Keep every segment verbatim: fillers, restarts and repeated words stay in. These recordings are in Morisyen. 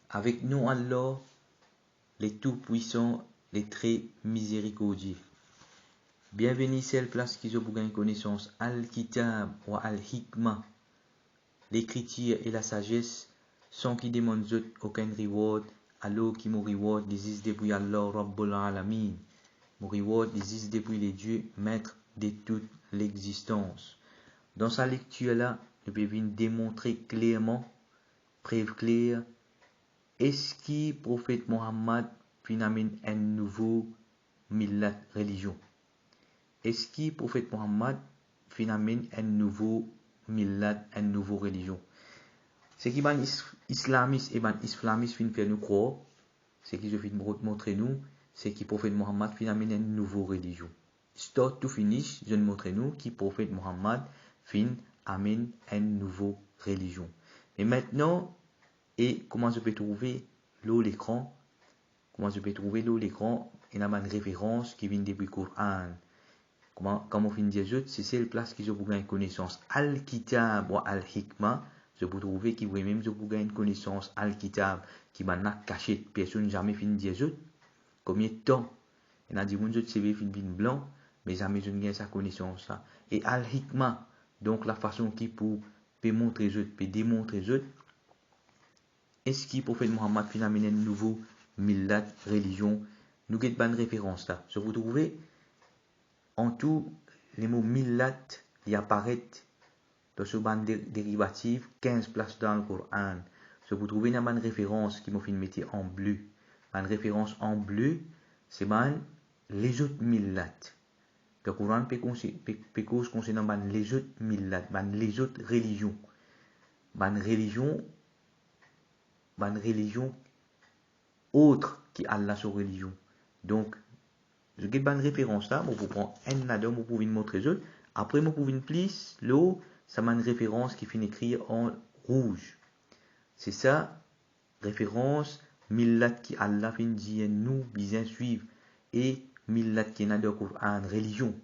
Avek nom Allah, le Tout-Puissant, le Très Miséricordieux. Bienveni sel plas ki zot pou gagn konesans Al-Kitab wa Al-Hikma, lekritir e lasazes, san ki demann zot okenn reward, alor ki mo reward li zis depi Allah Rabbul Alamin. Mo reward li zis depi le Dieu, maître de toute l'existence. Dan sa lektir la, nou pe vinn demontre klerman, prev kler, eski Profet Mohammad finn amenn enn nouvo millat relizion? Eski Profet Mohammad finn amenn enn nouvo millat, enn nouvo relizion? Seki bann is-, islamis e bann islamis finn fer nou krwar, seki zot finn mo-, montre nou, seki Profet Mohammad finn amenn enn nouvo relizion. Start to finish, zot montre nou ki Profet Mohammad finn amenn enn nouvo relizion. Me aster, e kouma zot pe trouve lor lekran, kouma zot pe trouve lor lekran, ena bann referans ki vinn depi Koran. Kouma, kouma mo finn dir zot, se sel plas ki zot pou gagn konesans Al-Kitab wa Al-Hikma, zot pou trouve ki vremem zot pou gagn konesans Al-Kitab, ki bann la kasiet, personn zame finn dir zot. Konbien tan ena dimoun zot seve finn vinn blan, me zame zot gagn sa konesans la. E Al-Hikma, donk lafason ki pou pe montre zot, pe demontre zot, eski Profet Mohammad finn amenn enn nouvo millat relizion? Nou get bann referans la. Zot pou trouve, an tou, lemo millat, li aparet dan so bann de-, derivativ kinz plas dan Koran. Zot pou trouve ena bann referans ki mo finn mete an ble. Bann referans an ble, se bann lezot millat. Dan Koran pe konse-, pe, pe koz konsernan bann lezot millat, bann lezot relizion. Bann relizion, bann relizion ot ki Allah so relizion. Donk, zot get bann referans la, mo pou pran enn ladan, mo pou vinn montre zot. Apre, mo pou vinn plis lor sa bann referans ki finn ekrir an rouz. Se sa, referans millat ki Allah finn dir nou bizin swiv e millat ki ena dan Koran, relizion.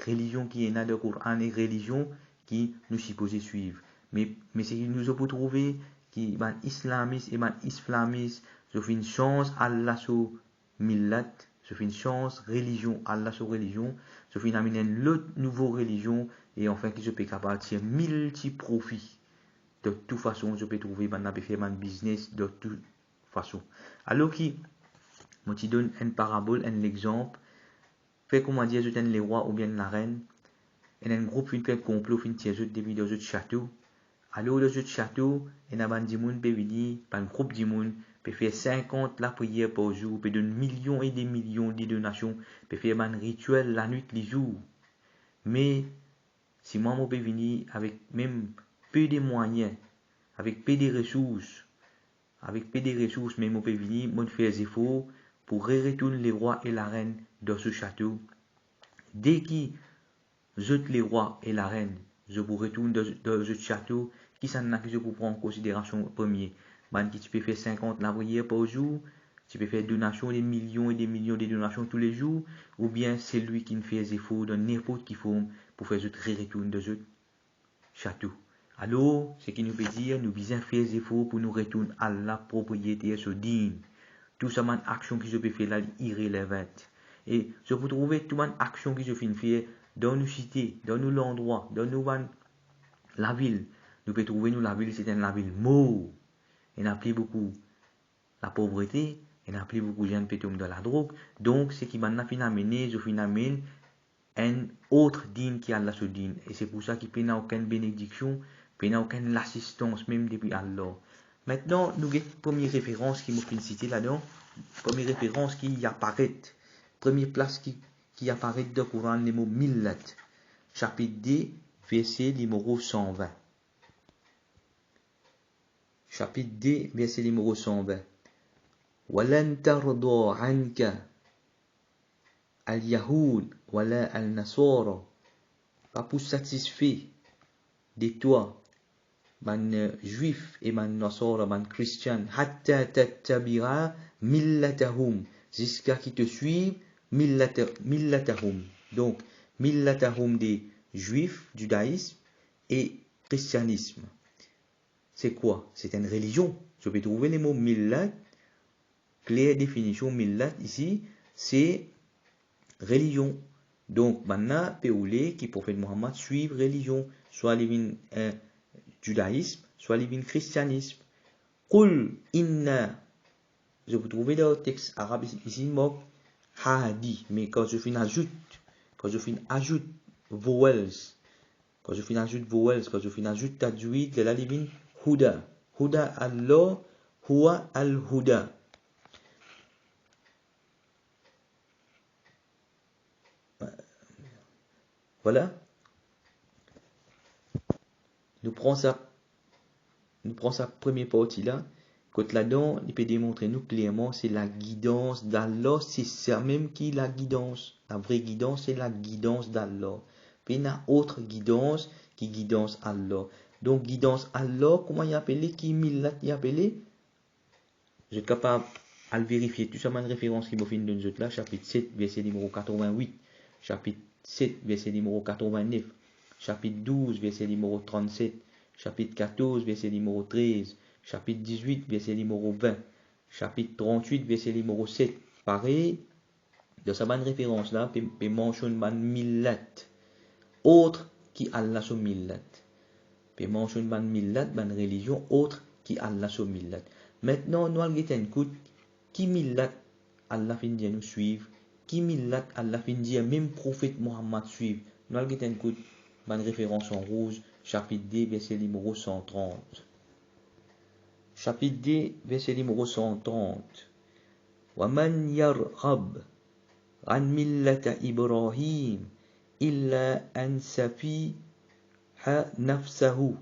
Relizion ki ena dan Koran e relizion ki nou sipoze swiv. Me, me seki nou zot pou trouve ki bann islamis e bann islamis, zot finn sanz Allah so millat, zot finn sanz relizion, Allah so relizion, zot finn amenn enn lot nouvo relizion, e anfin ki zot pe kapav tir milti profi. Dan tou fason, zot pe trouve bann la pe fer bann biznes dan tou fason. Alor ki, mo ti donn enn parabol, enn lexanp, fer kouma dir zot enn lerwa oubien enn larenn, ena enn group finn fer konplo, finn tir zot depi dan zot sato. Alor dan zot sato, ena bann dimoun pe vini, bann group dimoun, pe fer sinkant lapriyer par zour, pe donn milion e de milion de donasion, pe fer bann ritiel lanwit lizour. Me si mwa mo pe vini avek mem pe de mwayin, avek pe de resours, avek pe de resours, me mo pe vini, mo fer zefor pou re-retourn lerwa e larenn dan so sato. Deki zot lerwa e larenn, zot pou retourn dan, dan zot sato, kisannla ki zot pou pran an konsiderasion premie? Bann ki ti pe fer sinkant lapriyer par zour, ti pe fer donasion, de milion e de milion de donasion toulezour, oubien selwi ki finn fer zefor dan ninport ki form pou fer zot re-retourn dan zot sato? Alor, seki nou pe dir, nou bizin fer zefor pou nou retourn Allah, propriyeter so din. Tou sa bann aksion ki zot pe fer la, li irrelevant. E zot pou trouve tou bann aksion ki zot finn fer dan nou site, dan nou landrwa, dan nou bann lavil. Nou pe trouve nou lavil, se enn lavil mor. Ena pli boukou lapovrete, ena pli boukou zenn pe tom dan ladrog. Donk, seki bann la finn amene, zot finn amenn enn ot din ki Allah so din. E se pou sa ki pena okenn benediksion, pena okenn lasistans mem depi Allah. Aster, nou get premie referans ki mo finn site ladan, premie referans ki aparet, premie plas ki, ki aparet dan Koran, lemo millat, sapit de, verse nimero san vin. Sapit de, verse nimero san vin. Wa lan tarda anka al-yahud wa la an-nasara. Pa pou satisfe de twa bann, eh, Zwif e bann Nasara, bann Kristian, hatta tattabi'a millatahum, ziska ki to swiv millata-, millatahum. Donk, millatahum de Zwif, zidaism, e kristianism. c'est quoi? C'est une religion. Zot pe trouve lemo millat, kler definision millat isi, se relizion. Donk, bannla pe oule ki Profet Mohammad swiv relizion, swa li vinn, eh, judaism, swa li vinn kristianism. Qul inna, zot pou trouve dan text arab isi, isi mark hadi, me kan zot finn azout, kan zot finn azout vowels, kan zot finn azout vowels, kan zot finn azout tajwid, lerla li vinn huda. Huda Allah, huwa al-huda. Vwala. Nou pran sa, nou pran sa premie parti la. Kot ladan, li pe demontre nou klerman, se lagidans d'Allah, se sa mem ki lagidans. Lavre gidans, se lagidans d'Allah. Pena ot gidans ki gidans Allah. Donk, gidans Allah, kouma li apele, ki millat li apele? Zot kapav al verifie tou sa bann referans ki mo finn donn zot la, sapit set, verse nimero katrevin-wit, sapit set, verse nimero katrevin-nef, sapit douz, verse nimero trannset, sapit katorz, verse nimero trez, sapit dizwit, verse nimero vin, sapit trannwit, verse nimero set. Parey, dan sa bann referans la, pe, pe mansionn bann millat, ot ki Allah so millat. Pe mansionn bann millat, bann relizion, ot ki Allah so millat. Aster, nou al get enn kout, ki millat Allah finn dir nou swiv, ki millat Allah finn dir mem Profet Mohammad swiv. Nou al get enn kout bann referans an rouz, sapit de, verse nimero san trant. Sapit de, verse nimero san trant. Wa man yarghab an millata Ibrahim illa an safiha nafsahu,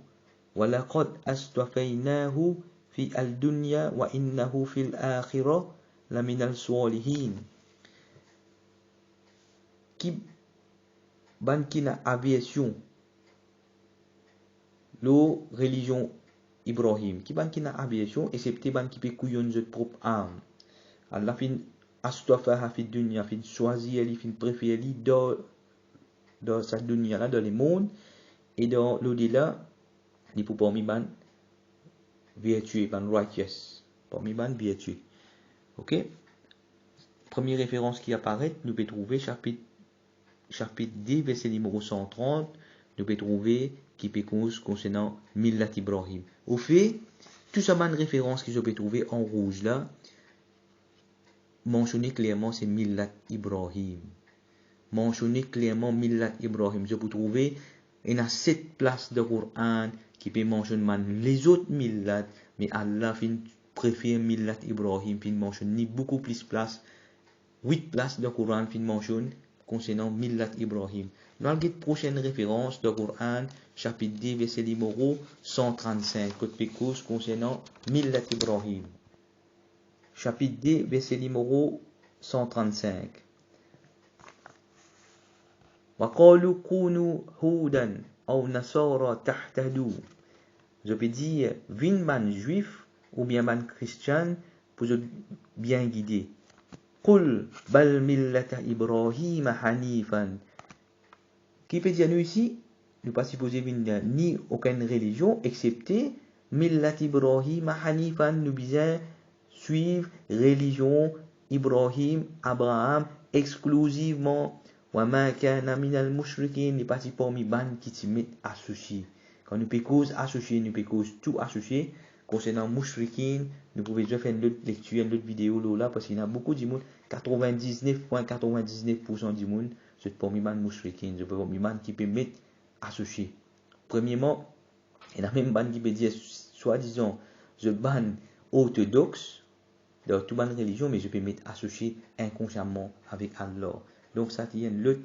wa laqad astafaynahu fi al-dunya wa innahu fil akhirah laminal salihin. Ki bann ki ena aversion lor relizion Ibrahim? Ki bann ki ena aversion, exepte bann ki pe kouyonn zot prop am? Allah finn astafaha fid dunya, finn swazir li, finn prefer li dan, dan sa dunya la, dan lemond, e dan lodela, li pou parmi bann vertie, bann righteous, parmi bann vertie. Ok? Premie referans ki aparet, nou pe trouve sapit, sapit de, verse nimero san trant, nou pe trouve ki pe koz konsernan millat Ibrahim. Ofe, tou sa bann referans ki zot pe trouve an rouz la, mansione klerman se millat Ibrahim. Mansione klerman millat Ibrahim. Zot pou trouve ena set plas dan Koran ki pe mansionn bann lezot millat, me Allah finn prefer millat Ibrahim, finn mansionn li boukou plis plas. Wit plas dan Koran finn mansionn konsernan millat Ibrahim. Nou al get prosenn referans dan Koran, sapit de, verse nimero san trannsink, kot pe koz konsernan millat Ibrahim. Sapit de, verse nimero san trannsink. Wa qalu kunu hudan aw nasara tahtadu. Zot pe dir, vinn bann Zwif oubien bann Kristian pou zot bien gide. Qul bal millata Ibrahima hanifan. Ki pe dir nou isi, nou pa sipoze vinn ni okenn relizion, exepte millat Ibrahima hanifan, nou bizin swiv relizion Ibrahim, Abraham, exklizivman. Wa ma kana minal mushrikin, li pa ti parmi bann ki ti met asosie. Kan nou pe koz asosie, nou pe koz tou asosie. Konsernan mushrikin, nou pou bizin fer enn lot lektir, enn lot video lor la, parski ena boukou dimoun, katrevin-diznef pwin katrevin-diznef poursan dimoun, zot parmi bann mushrikin, zot parmi bann ki pe met asosie. Premierman, ena mem bann ki pe dir, swadizan, zot bann ortodox, dan tou bann relizion, me zot pe met asosie inkonsiaman avek Allah. Donk, sa ti enn lot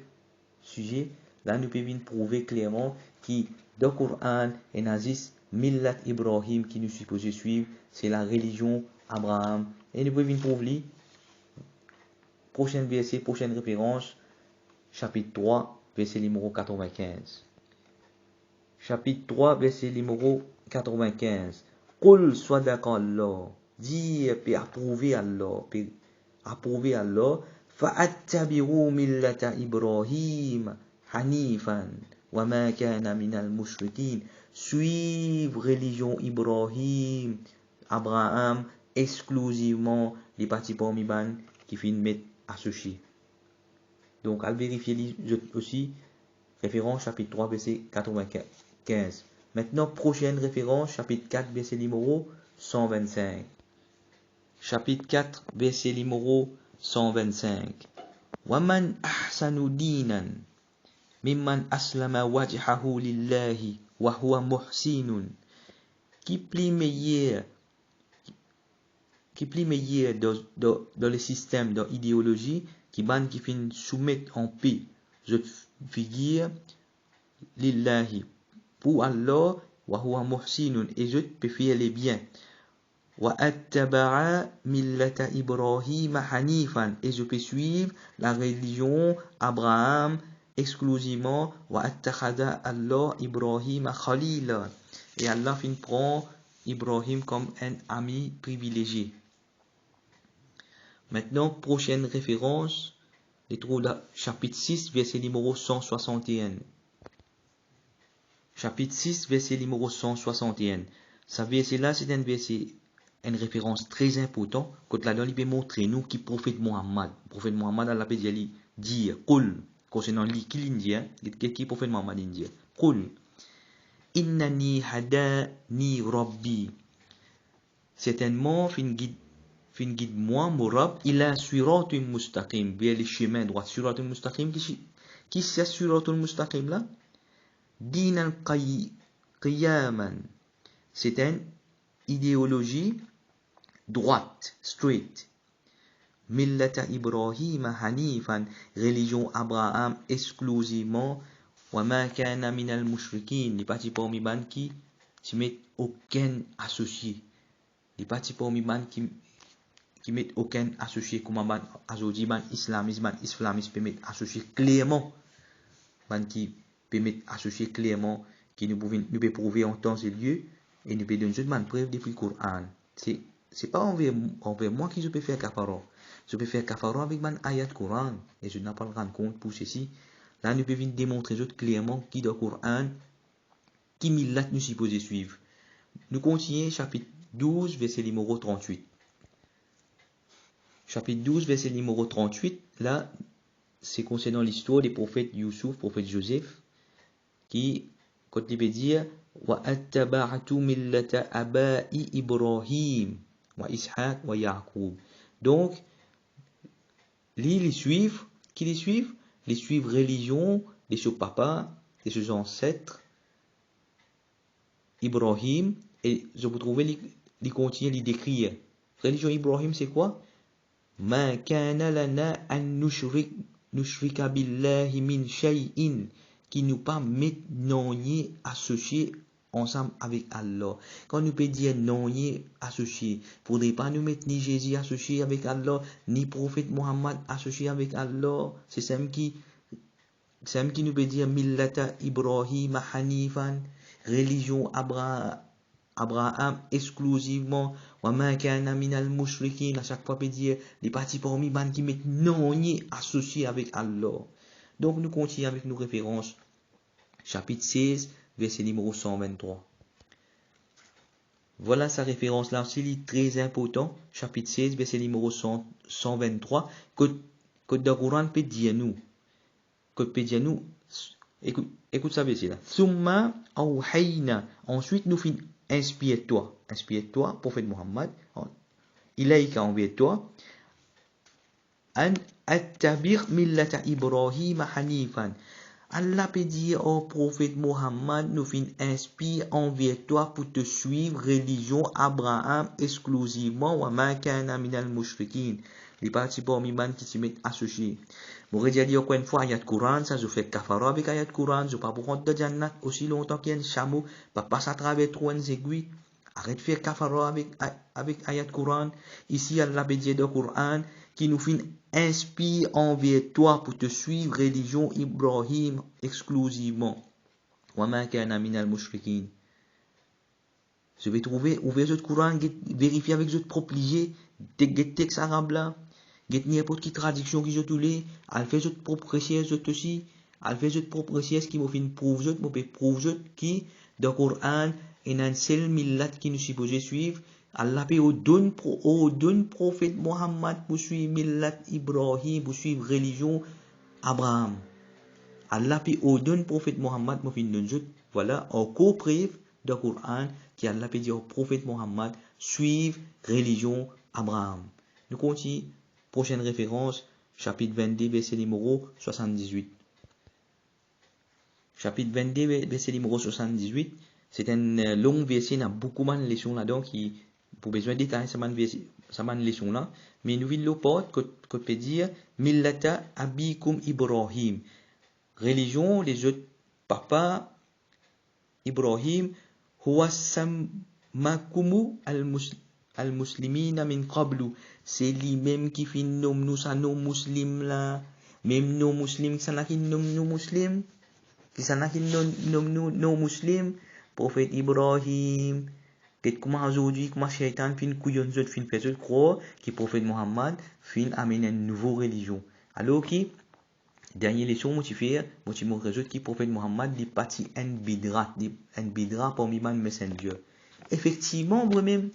size. La, nou pe vinn prouve klerman ki dan Koran, ena zis millat Ibrahim ki nou sipoze swiv, se la relizion Abraham. E nou pe vinn prouv li, prosenn verse, prosenn referans, sapit trwa, verse nimero katrevin-kinz. Sapit trwa, verse nimero katrevin-kinz. Qul sadaqa Allah. Dir pe aprouve Allah, pe aprouve Allah. Fa attabi'u millata Ibrahim hanifan wa ma kana minal mushrikin. swiv relizion Ibrahim, Abraham, exklizivman, li pa ti parmi bann ki finn met asosie. Donk, al verifie li zot osi, referans sapit trwa, verse katrevinkinz. Mintnan, prosenn referans, sapit kat, verse nimero san vinn-sink. Sapit kat, verse nimero san vinn-sink. Wa man ahsanu dinan mimman aslama wajhahu lillahi wa huwa muhsinun. Ki pli meyer, ki pli meyer dan, dan, dan lesistem, dan ideolozi, ki bann ki finn soumet anpe zot figir lillahi, pou Allah, wa huwa muhsinun, e zot pe fer lebien. Wa ittaba'a millata Ibrahima hanifan, e zot pe swiv larelizion Abraham exklizivman, wa ittakhadha Allah Ibrahima khalila, e Allah finn pran Ibrahim kom enn ami privilezie. Mintnan, prosenn referans, li trouv dan sapit sis, verse nimero san swasant-e-enn. Sapit sis, verse nimero san swasant-e-enn. Sa verse la, se enn verse, enn referans tre inportan, kot ladan li pe montre nou ki Profet Muhammad, Profet Muhammad, Allah pe dir li, dir, qul, konsernan li, ki linn dir, ki, ki Profet Muhammad inn dir. Qul innani hadani Rabbi. Sertennman, finn gid, finn gid mwa, mo Rab, ila siratin mustaqim, ver lesime drwat. Siratin mustaqim, ki si-, ki sa siratin mustaqim la? Dinan qay-, qiyaman. Se enn ideolozi drwat, straight. Millata Ibrahima hanifan, relizion Abraham exklizivman, wa ma kana minal mushrikin, li pa ti parmi bann ki ti met okenn asosie. Li pa ti parmi bann ki, ki met okenn asosie, kouma bann, azordi bann islamis, bann islamis pe met asosie klerman. Bann ki pe met asosie klerman, ki nou pou vinn, nou pe prouve an tan e lie, e nou pe donn zot bann prev depi Koran. Se, se pa anver, anver mwa ki zot pe fer kafara. Zot pe fer kafara avek bann ayat Koran, e zot napa rann kont pou sesi. La, nou pe vinn demontre zot klerman ki dan Koran, ki milat nou sipoze swiv. Nou kontigne sapit douz, verse nimero trant-wit. Sapit douz, verse nimero trant-wit, la, se konsernan listwar de profet Youssouf, profet Zozef, ki, kot li pe dir, wa ittaba'tu millata abai Ibrahim, wa Ishaq, wa Yaqub. Donk, li, li swiv, ki li swiv? Li swiv relizion de so papa, de so zanset, Ibrahim, e zot pou trouve li, li kontigne, li dekrir. Relizion Ibrahim, se kwa? Ma kana lana an nushrik, nushrika billahi min shay'in, ki nou pa met nanye asosie ansam avek Allah. Kan nou pe dir nanye asosie, fodre pa nou met ni Zezi asosie avek Allah, ni Profet Muhammad asosie avek Allah. Se samem ki, samem ki nou pe dir millata Ibrahima hanifan, relizion Abra-, Abraham exklizivman, wa ma kana minal mushrikin, a sak fwa pe dir, li pa ti parmi bann ki met nanye asosie avek Allah. Donk, nou kontigne avek nou referans, sapit sez, verse nimero san vinn-trwa. Vwala sa referans la osi, li tre inportan, sapit sez, verse nimero san, san vinn-trwa, kot, kot dan Koran pe dir nou, kot pe dir nou, ekout, ekout sa verse la. Thumma awhayna, answit nou finn inspir twa, inspir twa, Profet Muhammad, an, ilayka, anver twa, an ittabi' millata Ibrahima hanifan. Allah pe dir ar Profet Muhammad, nou finn inspir anver twa pou to swiv relizion Abraham exklizivman, wa ma kana minal mushrikin. Li pa ti parmi bann ki ti met asosie. Mo redir li ankor enn fwa, ayat Koran sa, zot fer kafara avek ayat Koran, zot pa pou rant dan jannat osi lontan ki enn samo pa pas atraver trou enn zegwi. Aret fer kafara avek, a-, avek ayat Koran. Isi, Allah pe dir dan Koran ki nou finn inspir anver twa pou to swiv relizion Ibrahim exklizivman. Wa ma kana minal mushrikin. Zot pe trouve, ouver zot Koran, get, verifie avek zot prop lizie, te-, get text arab la, get ninport ki tradiksion ki zot oule, al fer zot prop resers zot osi, al fer zot prop resers ki mo finn prouv zot, mo pe prouv zot ki Dan Koran, ena enn sel millat ki nou sipoze swiv. Allah pe ordonn pro-, ordonn Profet Mohammad pou swiv millat Ibrahim, pou swiv relizion Abraham. Allah pe ordonn Profet Mohammad, mo finn donn zot, vwala, ankor prev dan Koran ki Allah pe dir ar Profet Mohammad, swiv relizion Abraham. Nou kontign, prosenn referans, sapit vennde, verse nimero swasanndizwit. Sapit vennde, ve-, verse nimero swasanndizwit, se enn, eh, long verse, ena boukou bann leson ladan ki pou bizin detay sa bann verse, sa bann leson la. Me nou vinn lor part kot, kot pe dir, "Millata abikum Ibrahim." Relizion lezot papa Ibrahim, "Huwa sammakumu al-mus-, al-muslimina min qablu." Se limem ki finn nom nou sa nom Muslim la. Mem nom Muslim, kisannla ki nom nou Muslim? Kisannla ki nom, nom nou nom Muslim? Profet Ibrahim. Get kouma azordi, kouma Seytan finn kouyonn zot, finn fer zot krwar ki Profet Mohammad finn amenn enn nouvo relizion. Alor ki, dernie leson mo ti fer, mo ti montre zot ki Profet Mohammad, li pa ti enn bid'a, li enn bid'a parmi bann messenger. Efektivman, vremem,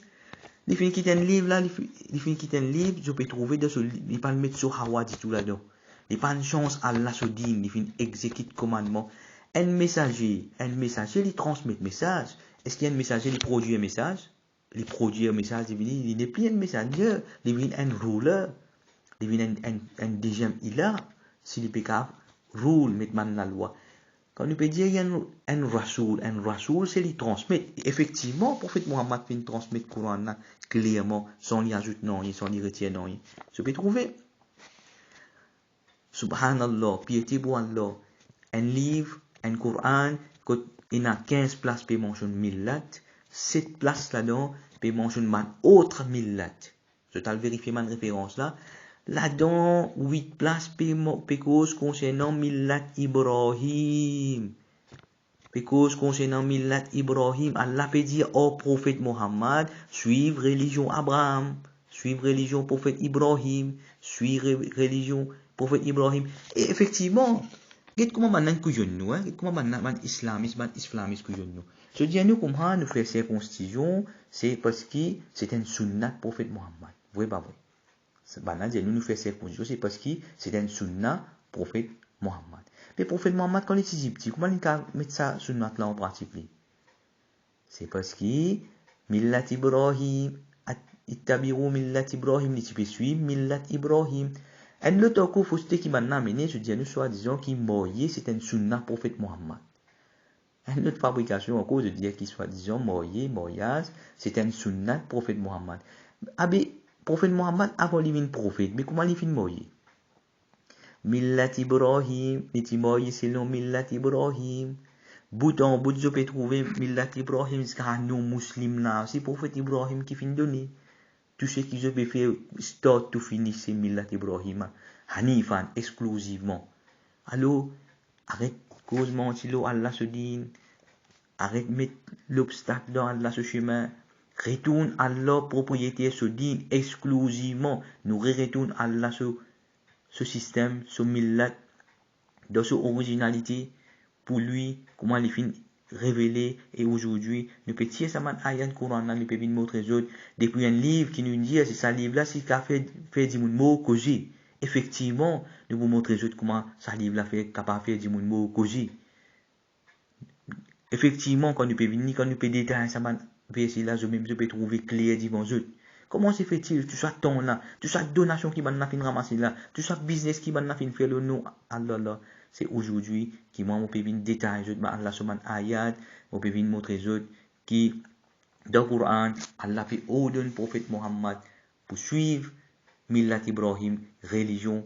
li finn kit enn liv la, li fi-, li finn kit enn liv, zot pe trouve dan so li, li pa'nn met so hawa ditou ladan. Li pa'nn sanz Allah so din, li finn exekit komannman. Enn mesaze, enn mesaze, li transmet mesaz. Eski enn mesaze, li prodwir mesaz? Li prodwir mesaz, li vini, li nepli enn messenger, li vinn enn ruler, li vinn enn, enn, enn deziem ilah, si li pe kapav rule, met bann lalwa. Kan nou pe dir enn, enn rasoul, enn rasoul, se li transmet. Efektivman, Profet Mohammad finn transmet Koran la klerman, san li azout nanye, san li retir nanye. Zot pe trouve. Subhanallah, piete pou Allah. Enn liv, enn Koran, kot ena kinz plas pe mansionn millat, set plas ladan pe mansionn bann lot millat. Zot al verifie bann referans la. Ladan wit plas pe mo-, pe koz konsernan millat Ibrahim. Pe koz konsernan millat Ibrahim. Allah pe dir ar Profet Mohammad, swiv relizion Abraham, swiv relizion Profet Ibrahim, swiv re-, relizion Profet Ibrahim. E efektivman, get kouma bann la kouyonn nou, hein? Get kouma bann la, bann islamis, bann islamis kouyonn nou. Zot dir nou kouma nou fer sirkonsizion, se parski se enn sunnat Profet Mohammad. Vre pa vre? Sa bann la dir nou, nou fer sirkonsizion, se parski se enn sunna Profet Mohammad. Me Profet Mohammad, kan li ti dipti, kouma li kav met sa sunnat la an pratik li? Se parski millat Ibrahim, at-, ittabi'u millat Ibrahim, li ti pe swiv millat Ibrahim. Enn lot ankor foste ki bann la amene, zot dir nou swadizan ki marye se enn sunna Profet Mohammad. Enn lot fabrikasion ankor, zot dir ki swadizan marye, maryaz, se enn sunnat Profet Mohammad. Abe, Profet Mohammad, avan li vinn profet, me kouma li finn marye? Millat Ibrahim, li ti marye selon millat Ibrahim. Bout an bout, zot pe trouve millat Ibrahim ziska nom Muslim la, se Profet Ibrahim ki finn done. Tou seki zot pe fer, start to finish, se millat Ibrahim, Hanifan, exklizivman. Alor, aret koz manti lor Allah so din, aret met lobstak dan Allah so semin, retourn Allah propriyeter so din exklizivman, nou re-, retourn Allah so, so sistem, so millat, dan so orizinalite, pou li, kouma li finn revele, e azordi, nou pe tir sa bann ayat Koran la, nou pe vinn montre zot, depi enn liv ki nou dir, se sa liv la, si kav fer, fer dimoun mor koze. Efektivman, nou pou montre zot kouma sa liv la fer, kapav fer dimoun mor koze. Efektivman, kan nou pe vini, kan nou pe detay sa bann verse la, zot mem zot pe trouve kler devan zot. Comment se fait-il, tou sa tan la, tou sa donasion ki bann la finn ramase la, tou sa biznes ki bann la finn fer lor nom Allah la, se azordi ki mwa mo pe vinn detay zot, bann Allah so bann ayat, mo pe vinn montre zot ki dan Koran, Allah pe ordonn Profet Mohammad pou swiv millat Ibrahim, relizion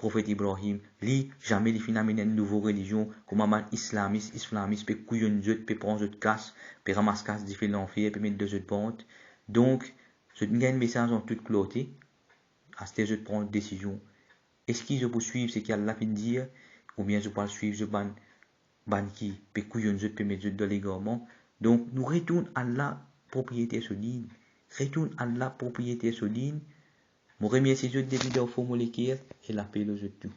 Profet Ibrahim, li, zame li finn amenn enn nouvo relizion, kouma bann islamis, islamis pe kouyonn zot, pe pran zot kas, pe ramas kas dife lanfer, pe met dan zot vant. Donk, zot gagn mesaz an tout klarte. Aster zot pran desizion. Eski zot pou swiv seki Allah finn dir, oubien zot pou al swiv zot bann, bann ki pe kouyonn zot, pe met zot dan legarman? Donk, nou retourn Allah propriyeter so din. Retourn Allah propriyeter so din. Mo remersie zot depi dan fon mo leker e lape lor zot tou.